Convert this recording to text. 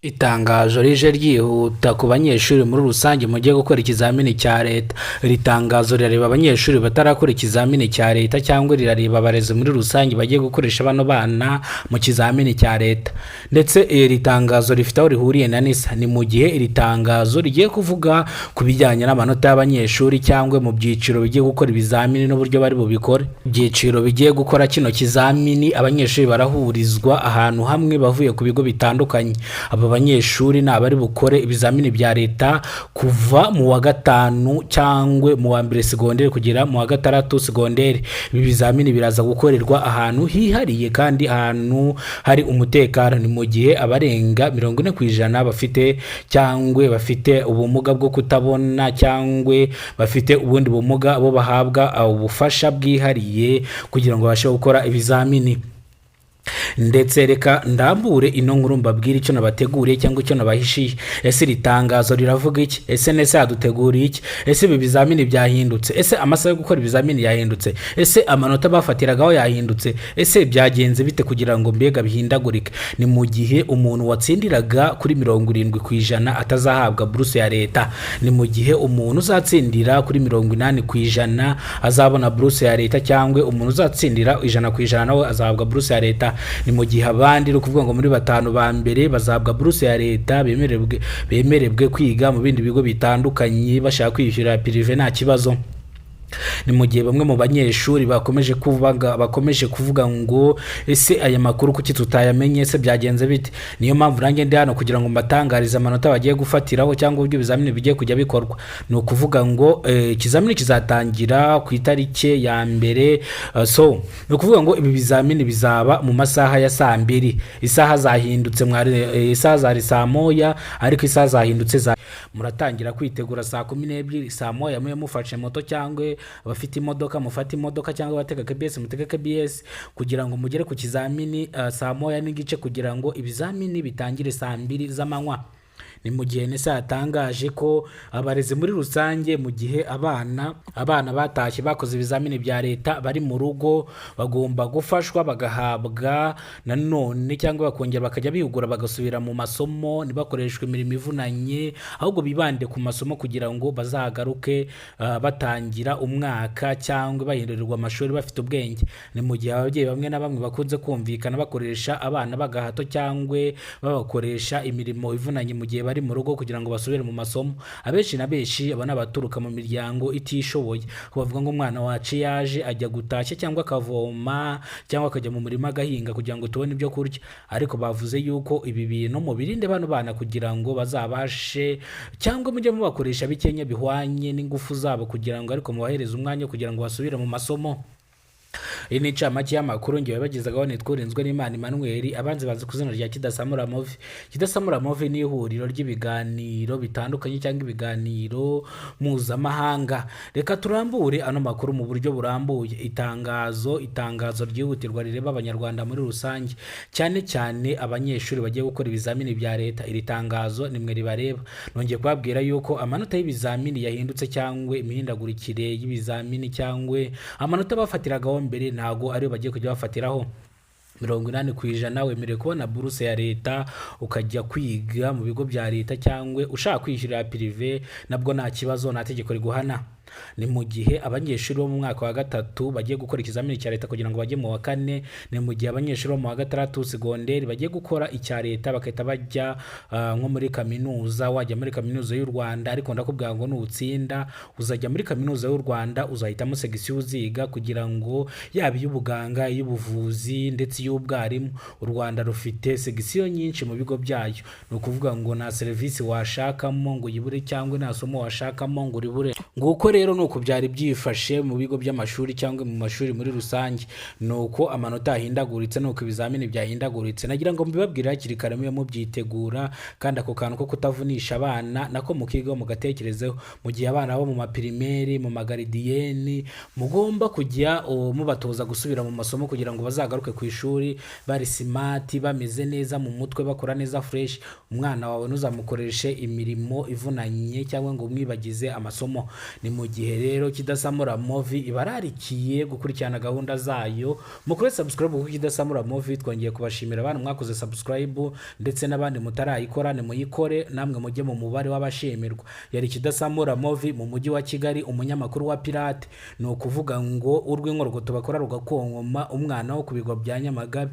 Itangazo rije ryihuta ku banyeshuri muri rusange mugiye gukora ikizamini cya leta. Iri tangazo rirareba abanyeshuri batarakora ikizamini cya leta cyangwa rirareba abarezi muri rusange bagiye gukoresha bano bana mu kizamini cya leta. Ndetse iri tangazo rifite aho rihuriye na NISA. Ni mu gihe iri tangazo rigiye kuvuga ku bijyanye n'amanota y'abanyeshuri cyangwa mu byiciro bigiye gukora ibizamini n'uburyo bari bubikore. Ibyiciro bigiye gukora kino kizamini, abanyeshuri barahurizwa ahantu hamwe bavuye ku bigo bitandukanye. Aba banyeshuri ni abari bukore ibizamini bya leta kuva mu wa gatanu cyangwa mu wa mbere segonderi kugera mu wa gatandatu segonderi. Ibi bizamini biraza gukorerwa ahantu hihariye kandi ahantu hari umutekano. Ni mu gihe abarenga 40% bafite cyangwa bafite ubumuga bwo kutabona cyangwa bafite ubundi bumuga, bo bahabwa ubufasha bwihariye kugira ngo babashe gukora ibizamini. Ndetse reka ndambure ino nkuru, mbabwire icyo nabateguriye cyangwa icyo nabahishiye. Ese iri tangazo riravuga iki? Ese NESA yaduteguriye iki? Ese ibi bizamini byahindutse? Ese amasaha yo gukora ibizamini yahindutse? Ese amanota bafatiragaho yahindutse? Ese byagenze bite kugira ngo mbega bihindagurike? Ni mu gihe umuntu watsindiraga kuri 70% atazahabwa buruse ya leta. Ni mu gihe umuntu uzatsindira kuri 80% azabona buruse ya leta, cyangwa umuntu uzatsindira 100% nawe azahabwa buruse ya leta. Ni mu gihe abandi, ni ukuvuga ngo muri batanu ba mbere bazahabwa buruse ya leta, bemererwe kwiga mu bindi bigo bitandukanye, bashaka kwishyura privé nta kibazo. Ni mu gihe bamwe mu banyeshuri bakomeje kuvuga ngo: "Ese aya makuru kuki tutayamenye? Ese byagenze bite?" Niyo mpamvu nanjye ndi hano kugira ngo mbatangarize amanota bagiye gufatiraho cyangwa uburyo ibizamini bigiye kujya bikorwa. Ni ukuvuga ngo ikizamini kizatangira ku itariki ya mbere. So ni ukuvuga ngo ibi bizamini bizaba mu masaha ya saa 2. Isaha zahindutse mwari, isaha zari saa 1, ariko isaha zahindutse za muratangira kwitegura saa 12. Saa 1 mube mufashe moto, cyangwa abafite imodoka mufate imodoka, cyangwa abatega KBS mutege KBS, kugira ngo mugere ku kizamini saa 1:30, kugira ngo ibizamini bitangire saa 2 z'amanywa. Ni mu gihe NESA yatangaje ko abarezi muri rusange, mu gihe abana batashye bakoze ibizamini bya leta bari mu rugo, bagomba gufashwa, bagahabwa nanone cyangwa bakongera bakajya bihugura, bagasubira mu masomo, ntibakoreshwe imirimo ivunanye, ahubwo bibande ku masomo kugira ngo bazagaruke batangira umwaka cyangwa bahindurirwa amashuri bafite ubwenge. Ni mu gihe ababyeyi bamwe na bamwe bakunze kumvikana bakoresha abana b'agahato cyangwa babakoresha imirimo ivunanye mu gihe bari mu rugo kugira ngo basubire mu masomo. Abenshi na benshi aba ni abaturuka mu miryango itishoboye, aho bavuga ngo umwana wacu yaje ajya gutashya cyangwa akavoma cyangwa akajya mu murima agahinga kugira ngo tubone ibyo kurya. Ariko bavuze yuko ibi bintu mubirinde bano bana kugira ngo bazabashe, cyangwa mujye mubakoresha bikenya bihwanye n'ingufu zabo, kugira ngo ariko mubahereze umwanya kugira ngo basubire mu masomo. Iyi ni incamake y'amakuru ngewe bagezagaho. Nitwa Urinzwe n'Imana Emmanuel, abanzi bazi ku izina rya Kidasamura Movie. Kidasamura Movie ni ihuriro ry'ibiganiro bitandukanye cyangwa ibiganiro mpuzamahanga. Reka turambure ano makuru mu buryo burambuye. Itangazo ryihutirwa rireba Abanyarwanda muri rusange, cyane cyane abanyeshuri bagiye gukora ibizamini bya leta. Iri tangazo nimwe ribareba. Nongeye kubabwira yuko amanota y'ibizamini yahindutse, cyangwa imihindagurikire y'ibizamini, cyangwa amanota bafatiragaho mbere ntago ariyo bagiye kujya bafatiraho. 80% wemerewe kubona buruse ya leta ukajya kwiga mu bigo bya leta, cyangwa ushaka kwishyurira privé nabwo nta kibazo, nta tegeko riguhana. Ni mu gihe abanyeshuri bo mu mwaka wa gatatu bagiye gukora ikizamini cya leta kugira ngo bajye mu wa kane. Ni mu gihe abanyeshuri bo mu wa gatandatu segonderi bagiye gukora icya leta bagahita bajya nko muri kaminuza. Wajya muri Kaminuza y'u Rwanda, ariko ndakubwira ngo nutsinda uzajya muri Kaminuza y'u Rwanda, uzahitamo section uziga, kugira ngo yaba iy'ubuganga, iy'ubuvuzi ndetse iy'ubwarimu. U Rwanda rufite section nyinshi mu bigo byayo. Ni ukuvuga ngo nta serivisi washakamo ngo uyibure, cyangwa nta somo washakamo ngo uribure. Nguko rero ni uko byari byifashe mu bigo by'amashuri cyangwa mu mashuri muri rusange. Ni uko amanota yahindaguritse, ni uko ibizamini byahindaguritse. Nagira ngo mbibabwire hakiri kare mube mubyitegura, kandi ako kantu ko kutavunisha abana nako mukigaho, mugatekerezeho. Mu gihe abana bo mu ma primaire, mu ma gardienne, mugomba kujya mubatoza gusubira mu masomo kugira ngo bazagaruke ku ishuri bari smart, bameze neza mu mutwe, bakora neza, fresh. Umwana wawe ntuzamukoreshe imirimo ivunanye cyangwa ngo umwibagize amasomo. Ni mu gihe rero Kidasamura Movie ibararikiye gukurikirana gahunda zayo, mukore subscribe kuko Kidasamura Movie twongeye kubashimira abantu mwakoze subscribe, ndetse n'abandi mutarayikora nimuyikore, namwe mujye mu mubare w'abashimirwa. Yari Kidasamura Movie mu mujyi wa Kigali, umunyamakuru wa pirate, ni ukuvuga ngo urw'inkorogoto bakora rugakonkoma, umwana wo ku bigwa bya Nyamagabe.